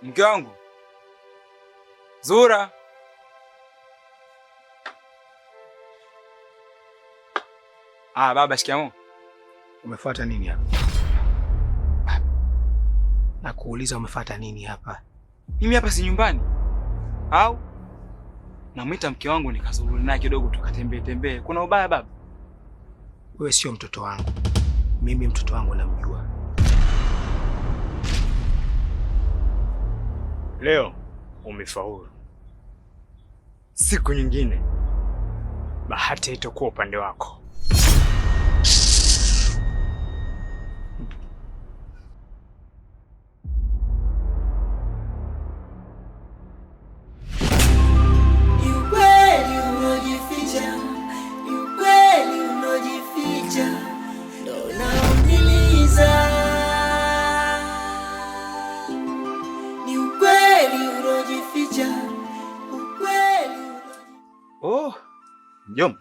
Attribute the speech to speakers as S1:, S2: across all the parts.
S1: Mke wangu Zura. Ah, baba, shikamoo.
S2: Umefuata nini hapa? Nakuuliza umefuata nini hapa?
S1: Mimi hapa si nyumbani au? Namwita mke wangu nikazururi naye kidogo tukatembee tembee. Kuna ubaya baba?
S2: Wewe sio mtoto wangu. Mimi mtoto wangu namjua.
S3: Leo umefaulu. Siku nyingine bahati itakuwa upande wako.
S4: Ni ukweli unaojificha, ni ukweli unaojificha, ndo unaoniliza. Ni ukweli unaojificha, ukweli.
S5: Oh, mjomba,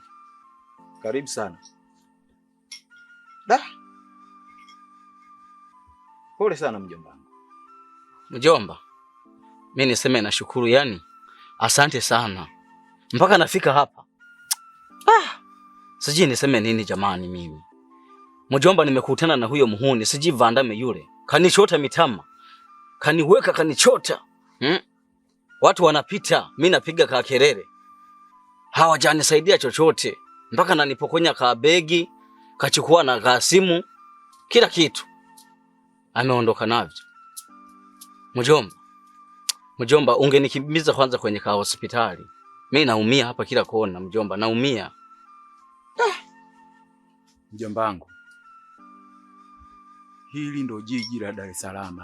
S5: karibu sana. Da, pole sana mjomba.
S6: Mjomba, mi niseme nashukuru, yani asante sana mpaka nafika hapa. Ah, sijui niseme nini jamani. Mimi mjomba, nimekutana na huyo muhuni sijui Vandame yule, kanichota mitama, kaniweka, kanichota. Watu wanapita, mi napiga ka kelele, hawajanisaidia chochote, mpaka nanipokonya ka begi, kachukua na ka simu, kila kitu ameondoka navyo. Mjomba, mjomba, ungenikimbiza kwanza kwenye ka hospitali. Mi naumia hapa kila kona mjomba, naumia.
S5: Mjomba wangu, hili ndo jiji la Dar es Salaam.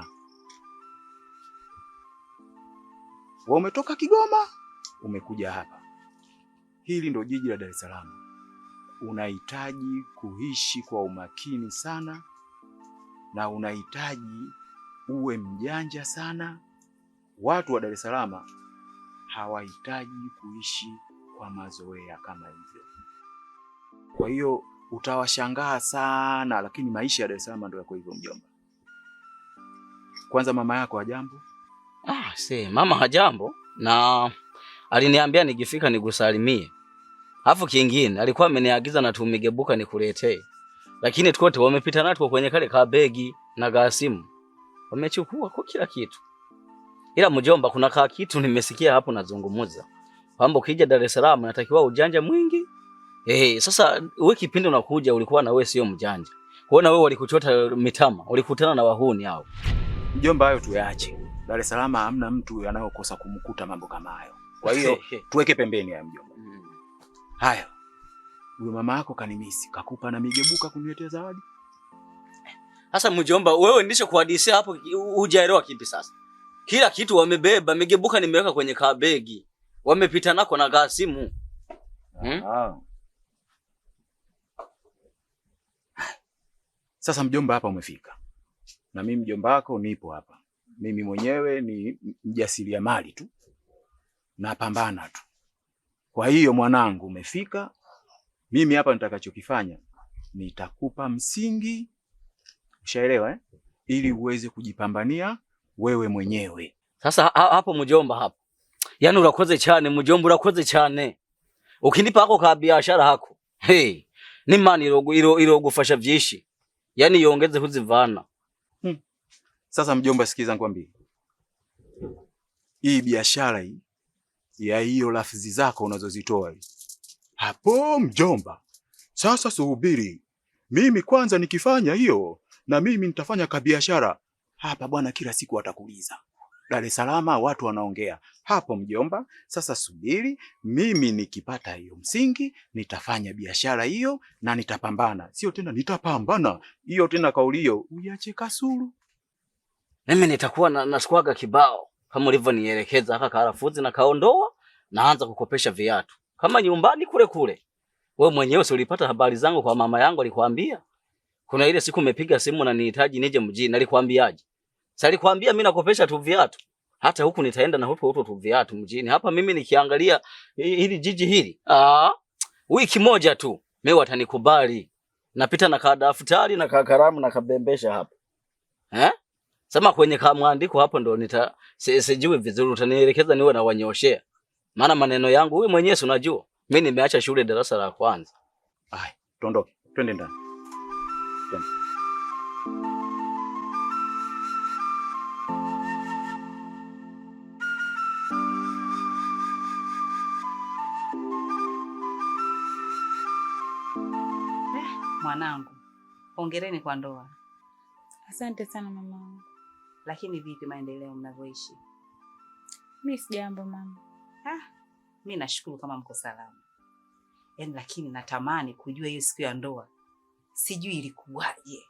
S5: Wewe umetoka Kigoma umekuja hapa. Hili ndo jiji la Dar es Salaam. Unahitaji kuishi kwa umakini sana na unahitaji uwe mjanja sana. Watu wa Dar es Salaam hawahitaji kuishi kwa mazoea kama hivyo. Kwa hiyo utawashangaa sana, lakini maisha ya Dar es Salaam ndio yako hivyo mjomba. Kwanza mama yako hajambo?
S6: Ah, si mama hajambo, na aliniambia nikifika nikusalimie. Alafu kingine alikuwa ameniagiza na tumigebuka nikuletee, lakini tukote wamepita natwo kwenye kale ka begi na ga simu, wamechukua kwa kila kitu. Ila mjomba, kuna ka kitu nimesikia hapo nazungumuza kwamba ukija Dar es Salaam natakiwa ujanja mwingi. Sasa wewe kipindi unakuja ulikuwa na wewe sio mjanja. Kuona wewe walikuchota mitama, ulikutana na wahuni hao.
S5: Mjomba, hayo tuyaache. Dar es Salaam hamna mtu anayokosa kumkuta mambo kama hayo. Kwa hiyo tuweke pembeni haya mjomba. Haya, huyo mama yako kanimisi, kakupa na migebuka kuniletea zawadi.
S6: Sasa mjomba, wewe ndisho kuhadisia hapo, hujaelewa kipi sasa? Kila kitu wamebeba, migebuka nimeweka kwenye kabegi. Wamepita nako na kasimu.
S5: Ah. Sasa mjomba, hapa umefika. Na mimi mjomba wako nipo hapa. Mimi mwenyewe ni mjasiriamali tu. Napambana tu. Kwa hiyo mwanangu, umefika. Mimi hapa nitakachokifanya nitakupa msingi, ushaelewa eh? Ili uweze kujipambania wewe mwenyewe.
S6: Sasa hapo mjomba hapo. Yaani urakoze cyane mjomba, urakoze cyane. Ukinipa hako ka biashara hako. Hey, ni mani irogufasha vyishi. Yaani yongeze huzivana.
S5: Sasa mjomba, sikiza nikwambie. Hii biashara hii ya hiyo lafzi zako unazozitoa hii. Hapo mjomba. Sasa subiri. Mimi kwanza nikifanya hiyo na mimi nitafanya kabiashara. Hapa bwana, kila siku watakuuliza. Dar es Salaam watu wanaongea. Hapo mjomba, sasa subiri, mimi nikipata hiyo msingi nitafanya biashara hiyo na nitapambana. Sio tena nitapambana. Hiyo tena kauli hiyo uiache kasulu.
S6: Mimi nitakuwa na squaga kibao kama ulivyonielekeza, haka karafuzi na kaondoa, naanza kukopesha viatu kama nyumbani kule kule. Wewe mwenyewe si ulipata habari zangu kwa mama yangu, alikwambia kuna ile siku umepiga simu na nihitaji nije mjini, nalikwambiaje? Sasa alikwambia mimi nakopesha tu viatu. Hata huku nitaenda na huko huko tu viatu mjini. Hapa mimi nikiangalia hili jiji hili, ah, wiki moja tu mimi watanikubali. Napita na kadaftari na kakaramu na kabembesha hapa. Eh? Sema kwenye kamwandiko hapo ndo nita sijui vizuri, utanielekeza niwe na wanyoshea. Maana maneno yangu wewe mwenyewe si unajua. Mimi nimeacha shule darasa la kwanza.
S5: Aya, tuondoke. Twende ndani. Twende.
S7: Mwanangu, hongereni kwa ndoa.
S8: Asante sana mamangu.
S7: Lakini vipi maendeleo mnavyoishi?
S8: Mi sijambo mama.
S7: Ah, mi nashukuru kama mko salama. Yaani, lakini natamani kujua hiyo siku ya ndoa, sijui ilikuwaje,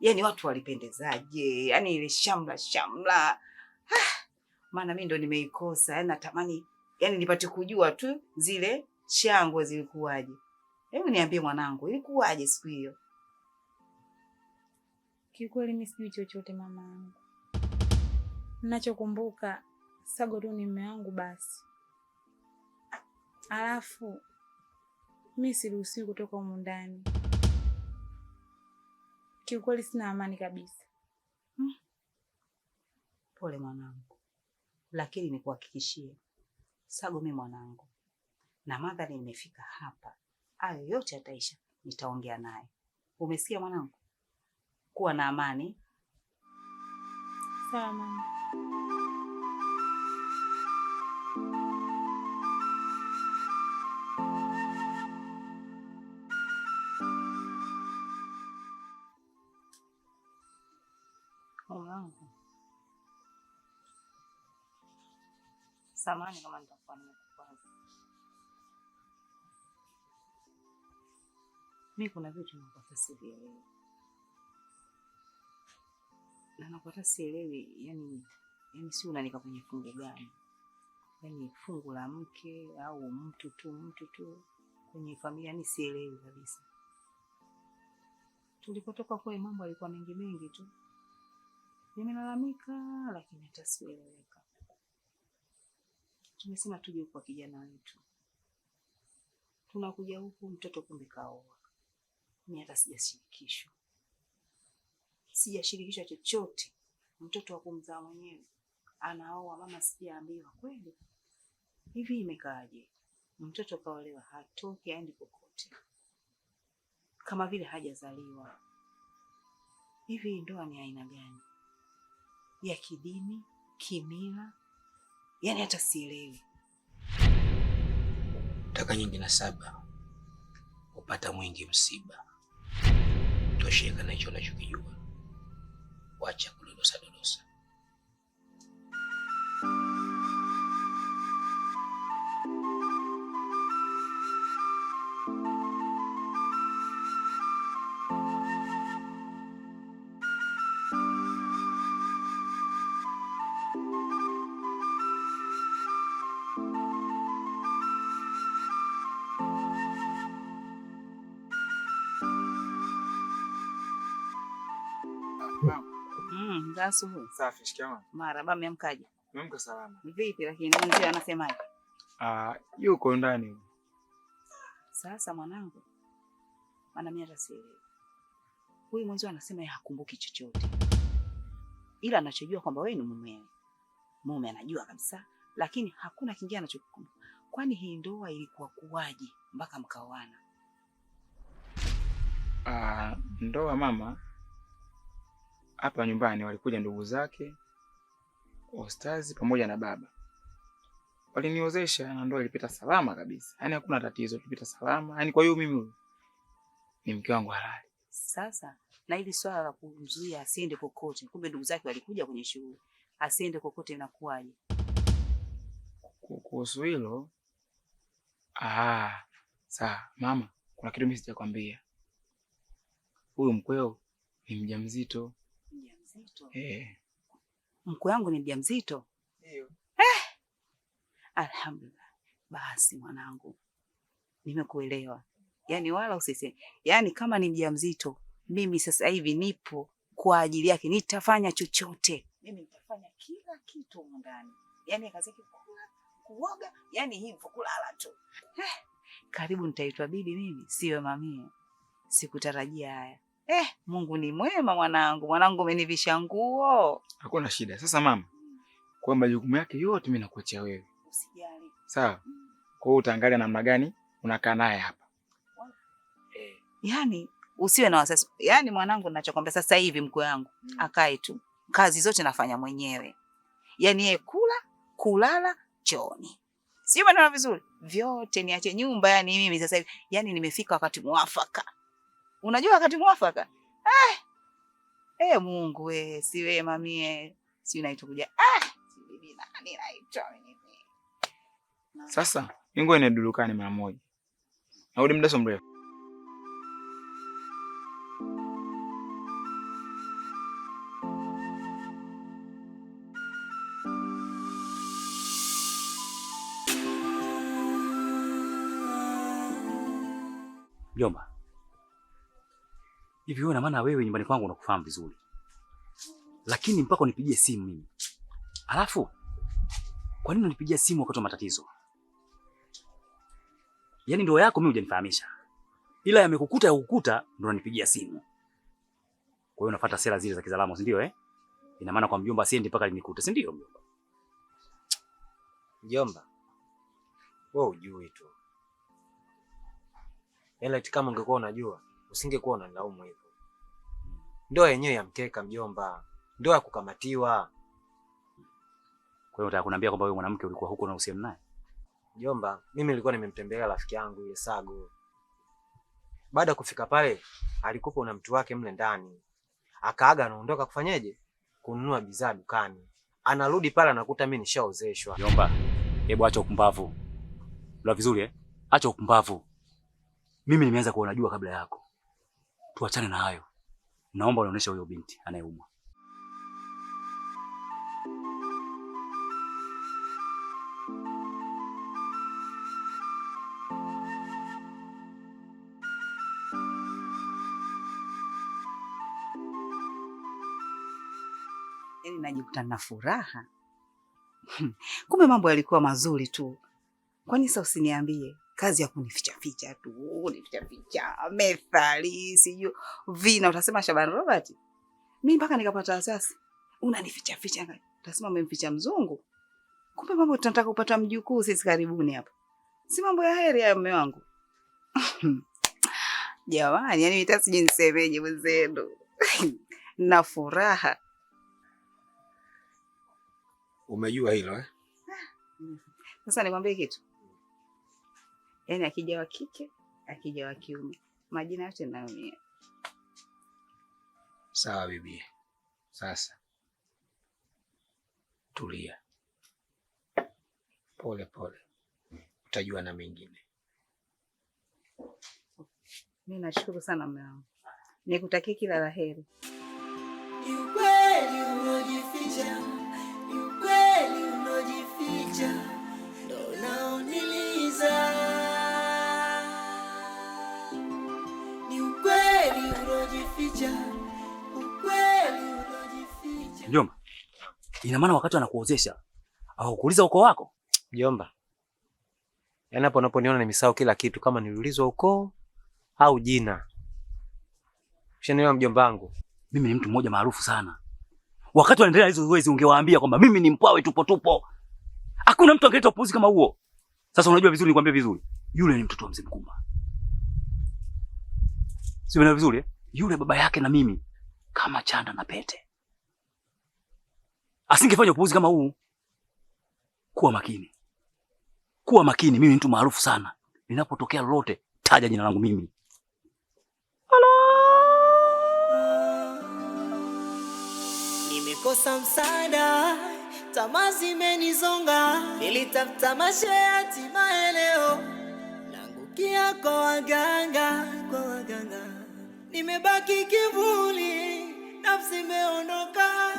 S7: yaani watu walipendezaje, yaani ile shamla shamla. Ah, maana mi ndo nimeikosa. Yaani natamani, yaani nipate kujua tu zile shangwe zilikuwaje. Hebu niambie mwanangu, ilikuwaje siku hiyo?
S8: Kiukweli mi sijui chochote mamangu. Ninachokumbuka Sago tu ni mume wangu basi. Alafu mi siruhusiwi kutoka humu ndani. Kiukweli sina amani kabisa.
S7: Pole mwanangu, lakini nikuhakikishie Sago, mi mwanangu, na madhali nimefika hapa, hayo yote yataisha, nitaongea naye. Umesikia mwanangu? Kuwa na amani.
S8: Sawa mama.
S7: Mume wangu, samahani kama nitakuwa nimekukwaza. Mi kuna vitu nakuwa hata sivielewi, na nakuwa hata sielewi, yani si unanika kwenye fungu gani, yani fungu la mke au mtu tu kwenye familia, yani sielewi kabisa. Tulipotoka kule mambo yalikuwa mengi mengi tu, nimelalamika lakini hata sikueleweka. Tumesema tuje huku kwa kijana wetu, tunakuja huku mtoto kumbe kaoa. Mimi hata sijashirikishwa, sijashirikishwa chochote. Mtoto wa kumzaa mwenyewe anaoa, mama sijaambiwa. Kweli hivi imekaaje? Mtoto kaolewa, hatoki aendi kokote, kama vile hajazaliwa. Hivi ndoa ni aina gani? Ya kidini, kimila? Yani hata sielewi.
S2: Taka nyingi na saba upata mwingi msiba. Tosheka na hicho unachokijua, wacha kudodosa dodosa.
S7: Za asubuhi.
S1: Safi, shikamoo.
S7: Marahaba, mmeamkaje?
S1: Nimeamka salama.
S7: Vipi lakini mzee anasemaje?
S1: Ah, yuko ndani.
S7: Sasa mwanangu, maana mimi hata sielewi. Huyu mwenzio anasema yeye hakumbuki chochote, ila anachojua kwamba wewe ni mumewe. Mume anajua kabisa, lakini hakuna kingine anachokikumbuka. Kwani hii ndoa ilikuwa kuwaje mpaka mkaoana?
S1: Ah, ndoa mama, hapa nyumbani walikuja ndugu zake ostazi pamoja na baba, waliniozesha na ndoa ilipita salama kabisa, yaani hakuna tatizo, tulipita salama. Yaani kwa hiyo mimi ni mke wangu halali.
S7: Sasa na hili swala la kumzuia asiende kokote, kumbe ndugu zake walikuja kwenye shughuli, asiende kokote, inakuwaje?
S1: Kuhusu hilo, sawa mama, kuna kitu mimi sijakwambia. Huyu mkweo ni mjamzito.
S7: Mjamzito?
S1: Eh.
S7: Mkwe wangu ni mjamzito?
S1: Ndio.
S7: Alhamdulillah. Basi mwanangu, nimekuelewa. Yaani wala usiseme. Yaani kama ni mjamzito, mimi sasa hivi nipo kwa ajili yake, nitafanya chochote. Mimi nitafanya kila kitu humu ndani. Yaani kazi yake kula, kuoga, yaani hivyo kulala tu. Karibu nitaitwa bibi mimi, siwe mamie. Sikutarajia haya. Mungu ni mwema mwanangu. Mwanangu umenivisha nguo.
S1: Hakuna shida. Sasa mama, kwa majukumu yake yote mimi nakuachia wewe.
S7: Usijali.
S1: Sawa? Kwa hiyo utaangalia namna gani unakaa naye hapa.
S7: Yaani usiwe na wasiwasi. Yaani mwanangu, ninachokwambia sasa hivi mkwe wangu akae tu. Kazi zote nafanya mwenyewe. Yaani yeye kula, kulala, chooni. Sio maneno vizuri? Vyote niache nyumba yani mimi sasa hivi. Yaani nimefika wakati muafaka. Unajua wakati muafaka? Mungu we, si we mamie. Si unaitwa kuja. Si bibi nani naitwa mimi.
S1: Sasa mimi ngoja dukani mara moja. Narudi muda si mrefu.
S9: Mjomba, hivi wewe na maana wewe nyumbani kwangu unakufahamu vizuri, lakini mpaka unipigie simu mimi. Alafu kwa nini unipigia simu wakati wa matatizo? Yaani ndoa yako mimi hujanifahamisha, ila yamekukuta ya kukuta ndio unanipigia simu. Kwa hiyo unafuata sera zile za kizalamo, si ndio eh? Ina maana kwa mjomba siendi mpaka linikute, si ndio mjomba?
S10: Mjomba, wewe hujui tu. Ila kama ungekuwa unajua, usingekuwa unanilaumu hivyo. Ndoa yenyewe ya mkeka mjomba, ndoa ya kukamatiwa.
S9: Kwa hiyo unataka kuniambia kwamba wewe mwanamke ulikuwa huko na uhusiano naye?
S10: Mjomba, mimi nilikuwa nimemtembelea rafiki yangu ile Sago. Baada ya kufika pale, alikuwa na mtu wake mle ndani. Akaaga anaondoka kufanyeje? Kununua bidhaa dukani. Anarudi pale anakuta mimi nishaozeshwa.
S9: Mjomba, hebu acha upumbavu. Lwa vizuri eh? Acha upumbavu. Mimi nimeanza kuona jua kabla yako. Tuachane na hayo. Naomba unionyeshe huyo binti anayeumwa.
S7: Yaani najikuta na furaha. Kumbe mambo yalikuwa mazuri tu. Kwani sasa usiniambie kazi ya kunificha ficha tu, kunificha ficha, methali, sijui vina, utasema Shaban Robert. Mimi mpaka nikapata wasiwasi. Unanificha ficha, utasema umemficha mzungu. Kumbe mambo tunataka kupata mjukuu sisi karibuni hapa. Si mambo ya heri ya mume wangu. Jamani, yani mimi sijui nisemeje mwenzenu. Na furaha.
S2: Umejua hilo eh?
S7: Sasa nikwambie kitu. Yaani akija wa kike, akija wa kiume, majina yote nayo.
S2: Sawa bibi. Sasa tulia, pole pole, utajua na mengine.
S7: Mimi nashukuru sana mume wangu, nikutakie kila la heri.
S4: Ni ukweli unaojificha, ni ukweli unaojificha, ndo unaoniliza. Ni ukweli unaojificha, ukweli unaojificha.
S9: Mjomba, ina maana wakati anakuozesha hawakuuliza ukoo wako?
S10: Mjomba, yaani hapo unaponiona nimesahau kila kitu, kama niliulizwa ukoo au jina. Ushanielewa mjomba wangu?
S9: Mimi ni mtu mmoja maarufu sana. Wakati wanaendelea hizo zoezi ungewaambia kwamba mimi ni mpwawe tupo tupo. Hakuna mtu angeleta upuuzi kama huo. Sasa unajua vizuri, nikwambie vizuri. Yule ni mtoto wa mzee Mkumba. Sio unaelewa vizuri eh? Yule baba yake na mimi kama chanda na pete. Asingefanya upuuzi kama huu. Kuwa makini. Kuwa makini, mimi ni mtu maarufu sana. Ninapotokea lolote, taja jina langu mimi.
S4: Nimekosa msaada, tamaa zimenizonga, nilitafuta maisha hatimaye leo naangukia kwa waganga, kwa waganga. Nimebaki kivuli, nafsi imeondoka,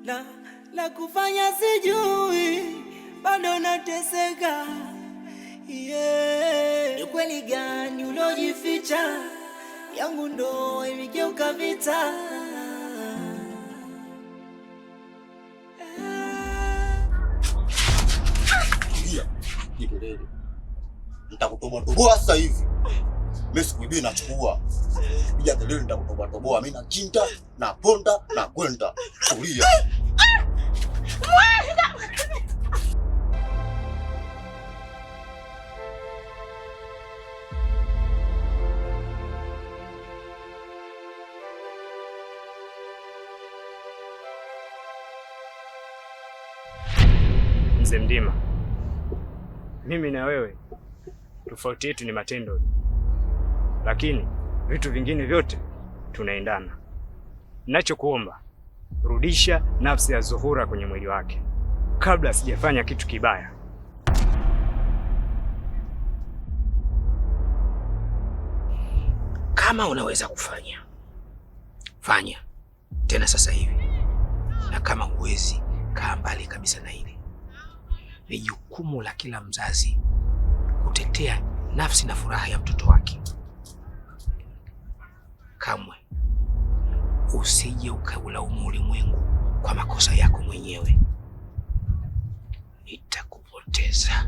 S4: na la kufanya sijui, bado nateseka. Yeah. Ni kweli gani ulojificha, yangu ndo imegeuka vita.
S11: Nikelele. Nitakutoboa toboa sasa hivi. Mimi sikuibii, nachukua. Piga kelele nitakutoboa toboa. Mimi nachinta, naponda na kwenda. Tulia.
S3: Mzee Mdima, mimi na wewe tofauti yetu ni matendo, lakini vitu vingine vyote tunaendana. Ninachokuomba, rudisha nafsi ya Zuhura kwenye mwili wake kabla sijafanya kitu kibaya.
S2: Kama unaweza kufanya, fanya tena sasa hivi, na kama huwezi, kaa mbali kabisa na hili. Ni jukumu la kila mzazi kutetea nafsi na furaha ya mtoto wake. Kamwe usije ukaulaumu ulimwengu kwa makosa yako mwenyewe. Nitakupoteza.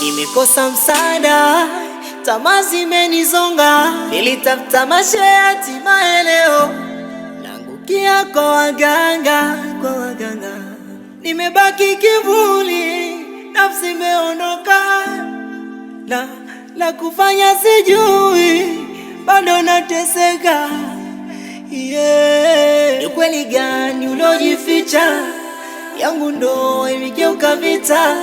S4: Nimekosa msaada, tamaa zimenizonga, nilitafuta maisha hatimaye leo naangukia kwa waganga, kwa waganga. Nimebaki kivuli, nafsi imeondoka, na la kufanya sijui, bado nateseka. Yeah. Ni kweli gani ulojificha, yangu ndoa imegeuka vita.